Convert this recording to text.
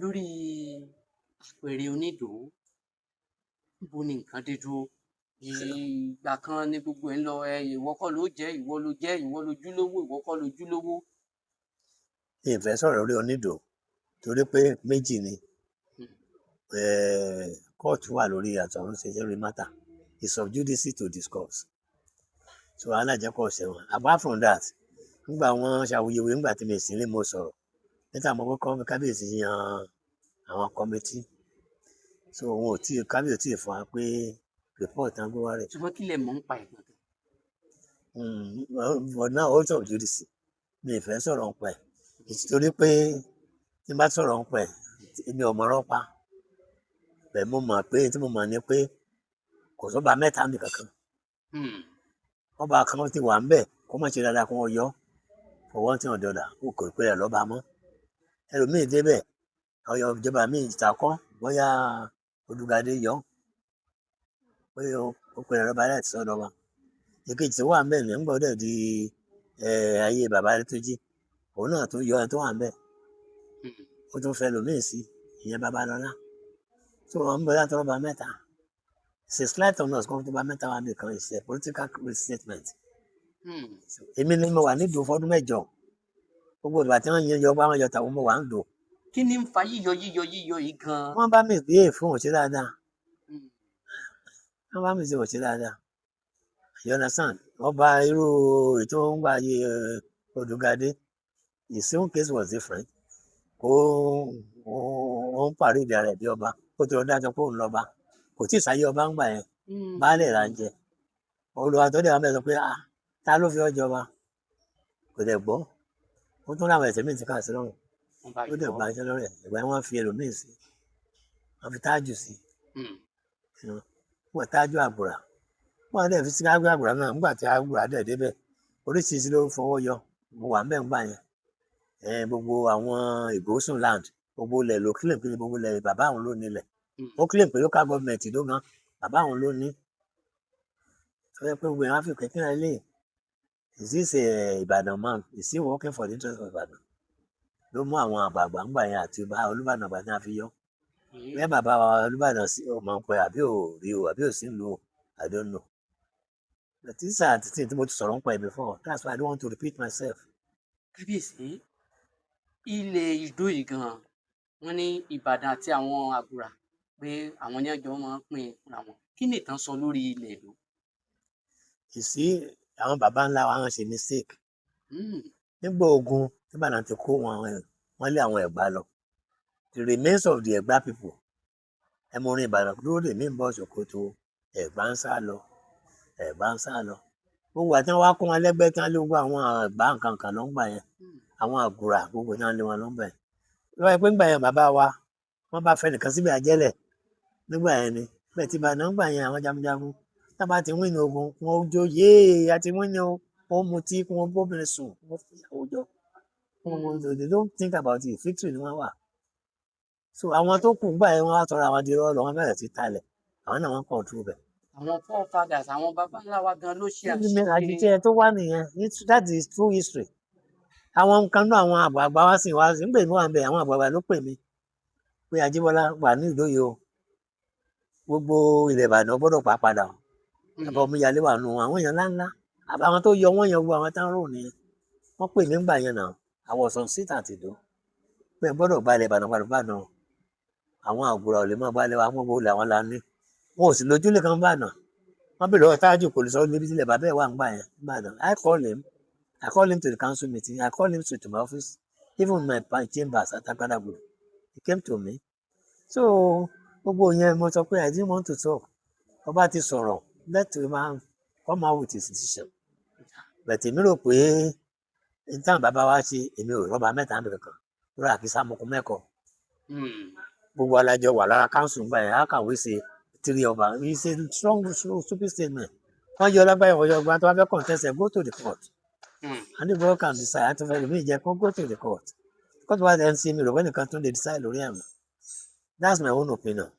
Lórí àpèrè Onídòó, níbo ni nǹkan dé dúró? Ìgbà kan ni gbogbo ẹ̀ ń lọ, ẹ ìwọ kọ́ ló jẹ́, ìwọ ló jẹ́, ìwọ lójúlówó, ìwọ kọ́ lójúlówó. Mi ì fẹ́ sọ̀rọ̀ lórí Onídòó torí pé méjì ni. Kóòtù wà lórí àtọ̀hún ṣe lórí matter. It's sub judice to discuss. So alájẹkọ̀ ṣẹ̀wọ̀n. Apart from that, nígbà wọn ṣàwuyewuye, nígbà tí mi sì ní mo sọ̀rọ̀ níta, mo kọ́kọ́ kábíyèsí yan àwọn committee, so wọn ò tí kábíyèsí tí ì fún wa pé report tán gbé wá rẹ̀. Ṣùgbọ́n kí lẹ mọ̀ ń pa ẹ̀ gangan? But now, ó sub judice, mi ì fẹ́ sọ̀rọ̀ nípa ẹ̀ torí pé tí n bá sọ̀rọ̀ nípa ẹ̀, èmi ò mọ̀rọ̀ pa bẹ́ẹ̀. Mo mọ̀ pé tí mo mọ̀ ni pé kò sọ́ba mẹ́ta níbi kankan. Ọba kan ti wà ńbẹ̀, kó má ṣe dáadáa, kó wọ́n yọ for one thing or the other, ó kò pé rẹ̀ lọ́ba mọ́. Ẹlòmíì débẹ̀, ọyọ ìjọba míì ìtakọ́, bóyá Odùgàdé yọ bóyá ó pè rẹ̀ lọ́ba láti sọ́dọ̀ wa. Èkejì tó wà ńbẹ̀ ní ńgbà ó dẹ̀ di ayé bàbá Adétúnjì, òun náà tó yọ ẹni tó wà ńbẹ̀, ó tún fẹ́ lòmíì sí, ìyẹn Babalọ́lá. So wọn ń bẹ láti ọba mẹ́ta. It's a slight on us kó tó bá mẹ́ta wà nìkan. It's a political statement. Èmi ni mo wà nídòó fọdún 8. Gbogbo ìgbà tí wọ́n yan yọ bá wọn yọ tàwọn, mo wà ń dò. Kí ni ń fa yíyọ yíyọ yíyọ yìí gan? Wọ́n bá misbehave fún òṣèré dáadáa. Wọ́n bá misbehave òṣèré dáadáa, you understand? Ọba irú ètò ń gbà yé Odùgàdé, his own case was different. Kó ó ń parí ìdí ara ẹ̀ bí ọba, ó ti lọ dájọ́ pé òun lọ́ba, kò tí ì sáyé ọba ń gbà yẹn. Baálẹ̀ là ń jẹ. Olùwà tó dẹ̀ wá mẹ́rin sọ pé, "Ah, ta ló fi ọ́ jọba?" Kò dẹ̀ gbọ́. Ó tún láwọn ẹ̀sẹ̀ míì ti kà sí lọ́rùn. Wọ́n bá ó dẹ̀ yọ. Gba iṣẹ́ lọ́rẹ̀ ìgbà yẹn, wọ́n fi ẹlòmíì sí, wọ́n fi Tájù sí. Wọ́n Tájù Àgùrà, wọ́n dẹ̀ fi sí Tájù Àgùrà náà. Nígbà tí Àgùrà dẹ̀ débẹ̀, oríṣiríṣi ló fọwọ́ yọ. Mo wà ńbẹ̀ ńgbà yẹn. Gbogbo àwọn Ìgòsùn land, gbogbo ilẹ̀ ló claim pé gbogbo ilẹ̀ bàbá àwọn ló nílẹ̀. Ó claim pé local government ló gan bàbá àwọn ló ní, tó yẹ pé gbogbo yẹn wá fi kẹ́kẹ́ náà lé. Is this a Ìbàdàn man? Is he working for the interest of Ìbàdàn? Ló mú àwọn àgbààgbà ńgbà yẹn àti bá Olúbàdàn àgbà tí wọ́n fi yọ. Bẹ́ẹ̀ bàbá wa Olúbàdàn sí ọmọ pẹ àbí ò rí o, àbí ò sí ń lo, I don't know. But these are the things tí mo ti sọ̀rọ̀ nípa ẹ̀ before. That's why I don't want to repeat myself. Kábíyèsí, ilẹ̀ Ìdó yìí gan, wọ́n ní Ìbàdàn àti àwọn Àgùrà pé àwọn ní ọjọ́ máa ń pín fúnra wọn. Kí ni ìtàn sọ lórí ilẹ̀ Ìdó? You see, àwọn baba ńlá wa, wọ́n ṣe mistake. Nígbà ogun tí Ìbàdàn ti kó wọn, wọ́n lé àwọn Ẹ̀gbá lọ, the remains of the Ẹ̀gbá people. Ẹ mọ orin "Ìbàdàn dúró dè mí ń bọ̀ Sòkòtò, Ẹ̀gbá ń sá lọ, Ẹ̀gbá ń sá lọ." Gbogbo àti wọn wá kó wọn lẹ́gbẹ́ tí wọ́n lé gbogbo àwọn Ẹ̀gbá nǹkan kan ló ń gbà yẹn. Àwọn Àgùrà, gbogbo tí wọ́n lé wọn ló ń gbà yẹn. Lọ́wọ́ pé ńgbà yẹn, bàbá wa, wọ́n bá fẹ́ nìkan síbi àjẹ́lẹ̀ nígbà yẹn ni bẹ́ẹ̀ tí Ìbàdàn ń gbà yẹn. Àwọn jagunjagun tá bá ti win ogun, wọn ó jó yéé, àti win o, wọn mutí, wọn bóbìnrin sùn, wọn fìyàwó jọ wọn. They don't think about it. Victory ni wọ́n wà. So àwọn tó kù ńgbà yẹn, wọ́n wá tọrọ àwọn dirọ́ lọ, wọ́n bẹ̀rẹ̀ sí talẹ̀. Àwọn náà wọ́n control bẹ̀. Àwọn forefathers, àwọn baba ńlá wa gan ló ṣe àṣìṣe. Àṣìṣe. Tó wà nìyẹn. That is true history. Àwọn nǹkan náà, àwọn àgbààgbà wá sí wá sí nígbà tí wọ́n wà ń bẹ̀, àwọn àgbààgbà ló pè mí pé, "Ajíbọ́lá wà ní ìlú yìí o, gbogbo ilẹ̀ Ìbàdàn gbọ́dọ̀ pa padà o." Àbọ̀ omíyalé wà nù àwọn èèyàn ńláńlá, àbáwọn tó yọ wọ́n yẹn, gbogbo àwọn táwọn rò nìyẹn. Wọ́n pè mí ńgbà yẹn náà. I was on seat at Ìdó pé ẹ gbọ́dọ̀ gba ilẹ̀ Ìbàdàn padà. Ìbàdàn, àwọn Àgùrà ò lè máa gbalẹ̀ wa. Gbogbo ilẹ̀ àwọn la ní, wọn ò sì lójúlé kan Ìbàdàn. Wọ́n bèèrè lọ́wọ́ Tájù, kò lè sọ níbi tílẹ̀ bàbá ẹ̀ wà ńgbà yẹn Ìbàdàn. I call him, I call him to the council meeting, I call him to my office, even my chambers at Agbadagbolo. He came to me. So gbogbo yẹn, mo sọ pé I didn't want to talk. Ọba ti sọ̀rọ̀, let him come out with his decision. But èmi rò pé n táwọn bàbá wa ṣe, èmi ò rọ́bà mẹ́ta níbi kankan lórí àkísà mọ́kún mẹ́kọ̀ọ́. Gbogbo alájọ wà lára council ńgbà yẹn. How can we say three ọba? It's a strong stupid statement. Wọ́n yọ lágbáyé, wọ́n yọ ọgbà tó wá fẹ́ contest ẹ̀, go to the court. And the court can decide. Àti fẹ́ lómi jẹ́ kó go to the court. Court wa ẹ̀ ń ṣe mi rò pé nìkan tún lè decide lórí ẹ̀ mọ́. That's my own opinion.